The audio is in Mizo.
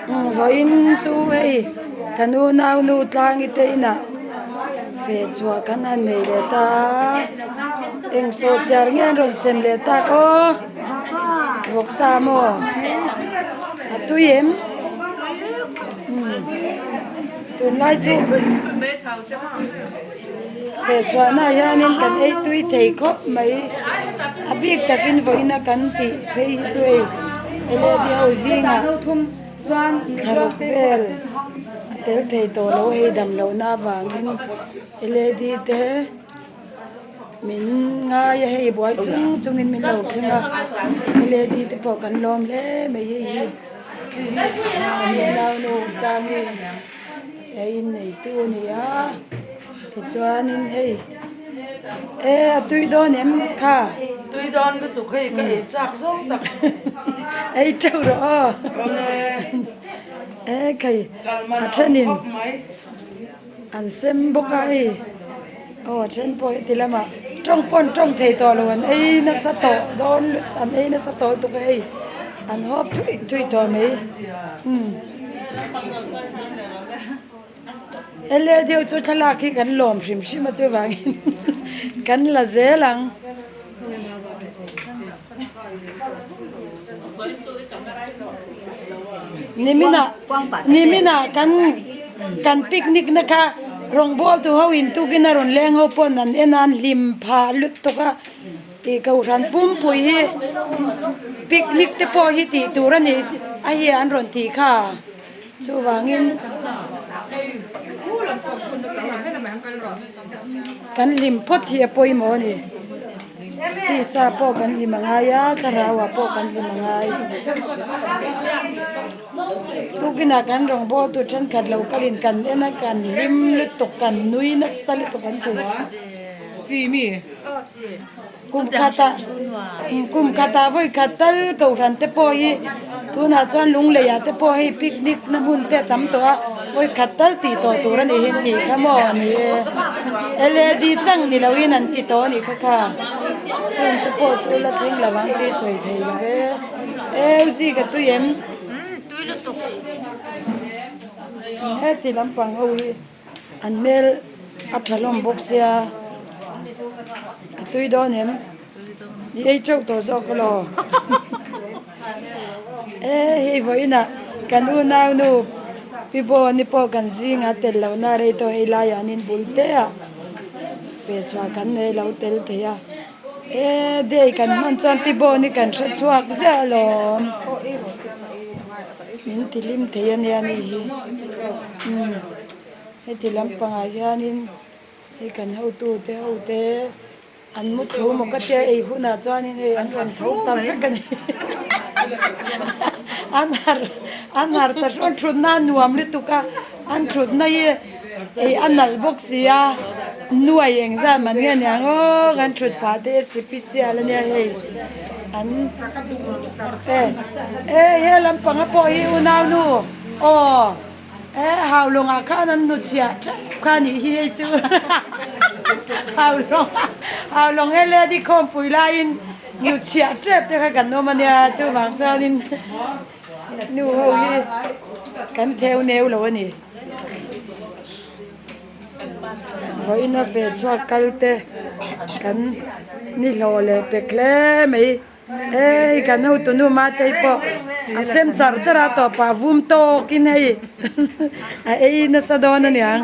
Vawiin chu hei kan unau nu tlangi te inah feh chhuah kan han nei leh ta a, eng sawhchiar nge an rawn sem leh tak aw vawksa maw a tui em tunlai chu Feh chhuahnaah hianin kan ei tui thei khawp mai. A bik takin vawiina kan tih phei hi chu hei led ho zingah thlaruk vel a tel thei tawh lo hei dam lohna avangin led te min ngai a hei buai chung chungin min lo thleng a led te pawh kan lawm hle mai hei hi nau nu tangin. He inneitu a ni a tichuanin hei e a tui dawn em kha. Tui dawn lutuk hei ka ei chak zawng tak. Ei teuh rawh aw. Awle. E khei a thenin an sem bawk a hei aw a then pawh heti lamah tawng pawn tawng thei tawh lo an ei nasa tawh dawn an ei nasa tawh lutuk a hei an hawp thui thui tawh mai umm. Ele deuh chu thlalak hi kan lawm hrim hrim a chuvangin kan la zel ang. Niminah niminah kan kan picnic na kha rawngbawltu ho in tukin a rawn leng ho pawn an en a an hlim phah lutuk a. Tih kohhran pumpui hi picnic te pawh hi tih tur a ni a hi an rawn tih kha chuvangin kan hlim phawt hi a pawimawh a ni tisa pawh kan hlim a ngai a thlarau ah pawh kan hlim a ngai tukinah kan rawngbâwl tur thenkhat lo kalin kan en a kan hlim lutuk kan nui nasa lutuk an ti. Kum khatah kum khatah vawi khat tal kohhran te pawh hi tunah chuan lungleiah te pawh hei picnic na hmun te a tam tawh a vawi khat tal tih tawh tur a nih hi tih kha maw ni e led chang ni loin an ti tawh a nih kha kha chung te pawh chu la thleng lo ang tih sawi thei lo ve e u zika tui em heti lampang ho hi. An hmel a tha hlawm bawk sia a tui dawn em i ei teuh tawh zawk elaw e hei vawiinah kan unau nu pi Bawni pawh kan zinga tel lohna rei tawh hei laiah an inbul te a feh chhuah kan nei lo tel thei a e day kan hman chuan pi Bawni kan hre chhuak ziah alawm min ti hlim thei ania ni hi. Umm heti lampangah hianin hei kan hotu te ho te an mu thu maw ka tia ei hunah chuanin hei an rawn tho ta vek a ni an harh an harh ta hrawn thutna a nuam lutuk a an thutna hi ei a nalh bawk si a nuai engzat man nge niang aw kan thut phah te sipisial ania hei an e e he lampanga pawh hi unaunu aw. E Haulawngah khan an hnuchhiah tep kha nih hi hei chu Haulawng Haulawng he lady khawmpui laiin hnuchhiah tep te kha kan awm ania chuvang chuanin nu ho hi kan theu neu lo a ni. Vawiin a feh chhuak kal te kan ni hlawh leh pek hle mai. Hei kan hotunu Matei pawh a sem char char a tawpah vum tawkin hei a ei nasa dawn aniang.